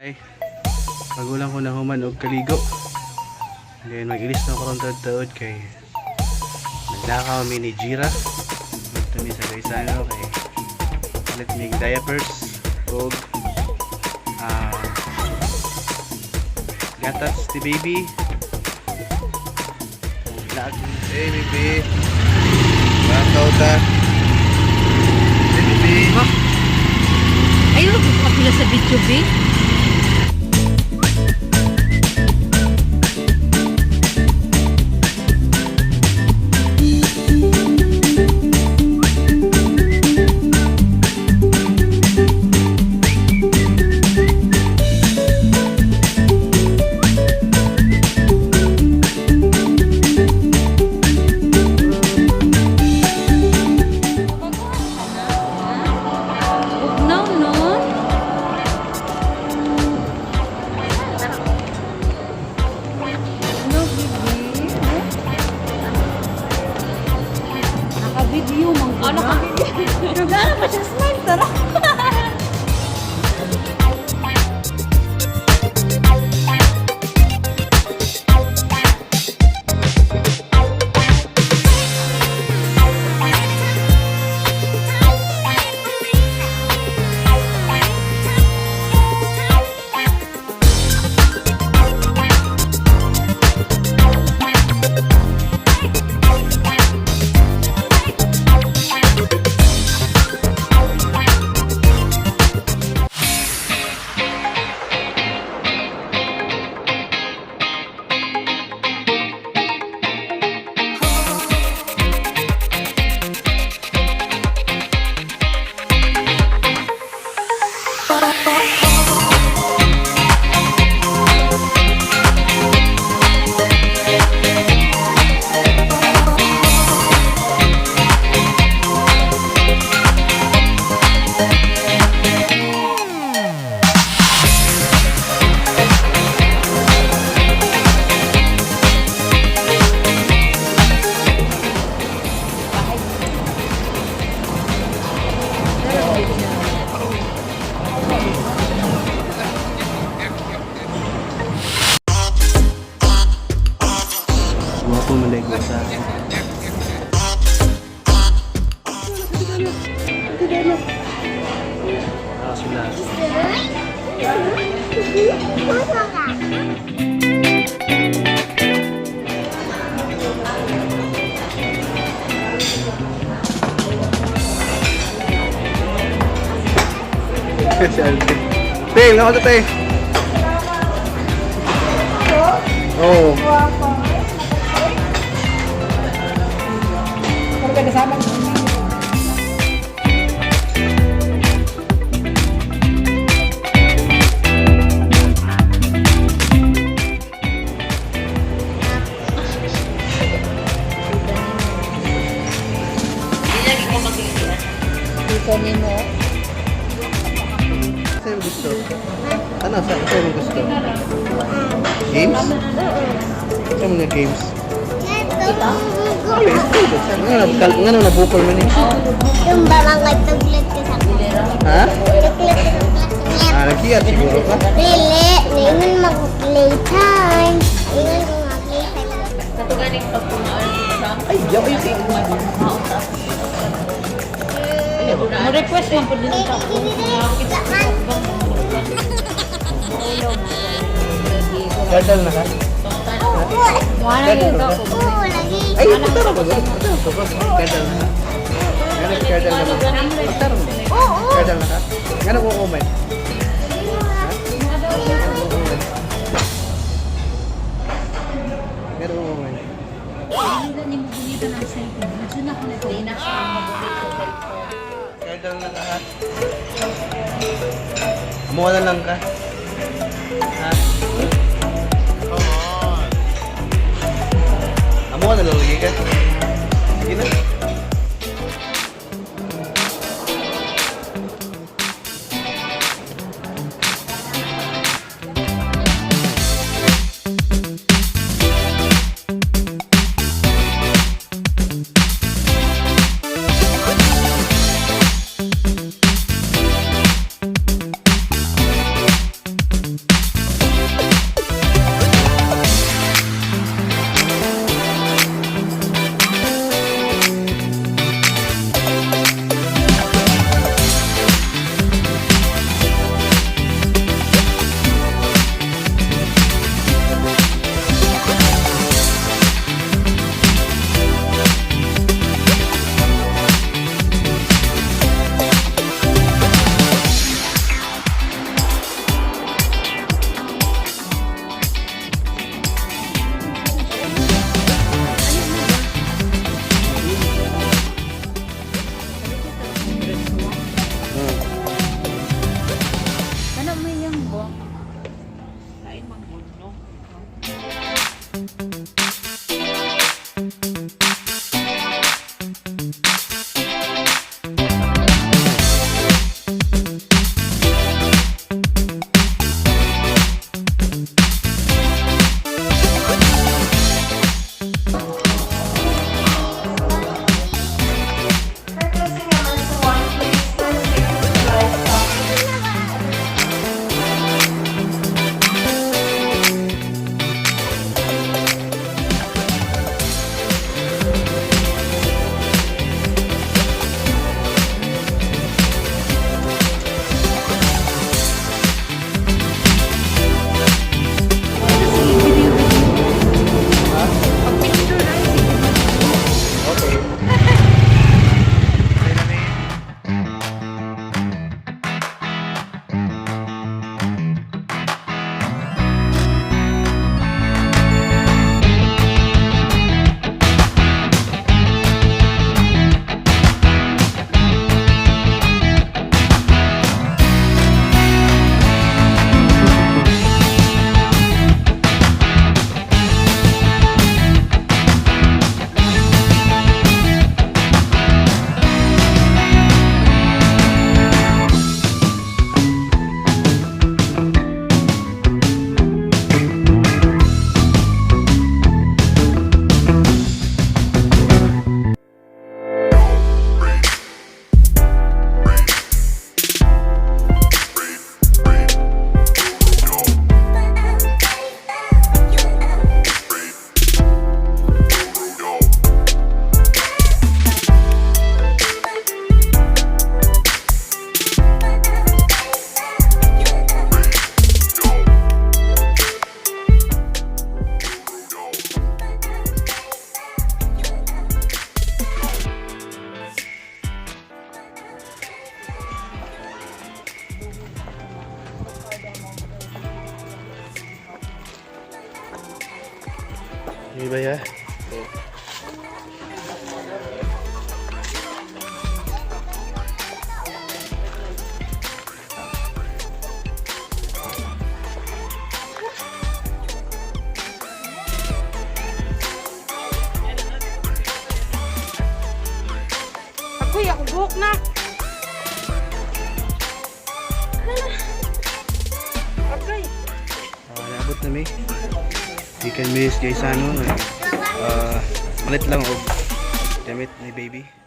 Ay, bago lang ko na human og kaligo. Then mag-ilis na ko ron taod kay naglakaw mi ni Jira. Dito mi sa Gaisano kay palit mig diapers og gatas ti baby. Laag. Hey, baby. Bakaw ta. Hey, baby. Ayun, kapila sa video, B. Ugnaw, no? No, baby. Naka-video, mang. Oh, naka-video. Nagano pa siya smile, tara. Guwapo man dahil sa akin. Ah, sila. Si Alvin. Te, nga ko te. Oo. Dito ni mo. Sa'yo gusto? Ano? Sa'yo mo gusto? Games? Sa'yo mo nga games? PS2 ba? Nga na nabukol man eh. Yung barangay tuglit ka sa Ha? Tuglit ka sa klase. Ah, nagkiyat siguro ka. Dili, naingon mag-playtime. Ingon ko nga playtime. Katuganing pag kumaan sa Ay, yaw, ay, ay. Mo-request man po din sa ako. Gadal na ka? Wala Gadal na ka? Oo, lagi. Ay, putaro ba? Putaro ka ba? Gadal na ka? Nga gadal na ka? Putaro mo. Oo. Gadal na ka? Nga na kukuman? Ha? Nga na kukuman? Hindi mo gunitan ang cellphone. Medyo na ko na ito. Hindi na siya mabulit sa cellphone. Gadal na ka ha? Amuha na lang ka? Ha? Come on! Amuha na lang lagi ka? Sige na. Di ba ya? Agoy, ako buhok na. Agay. Naabot na mi. Gikan mi sa Gaisano. Palit lang og damit ni baby.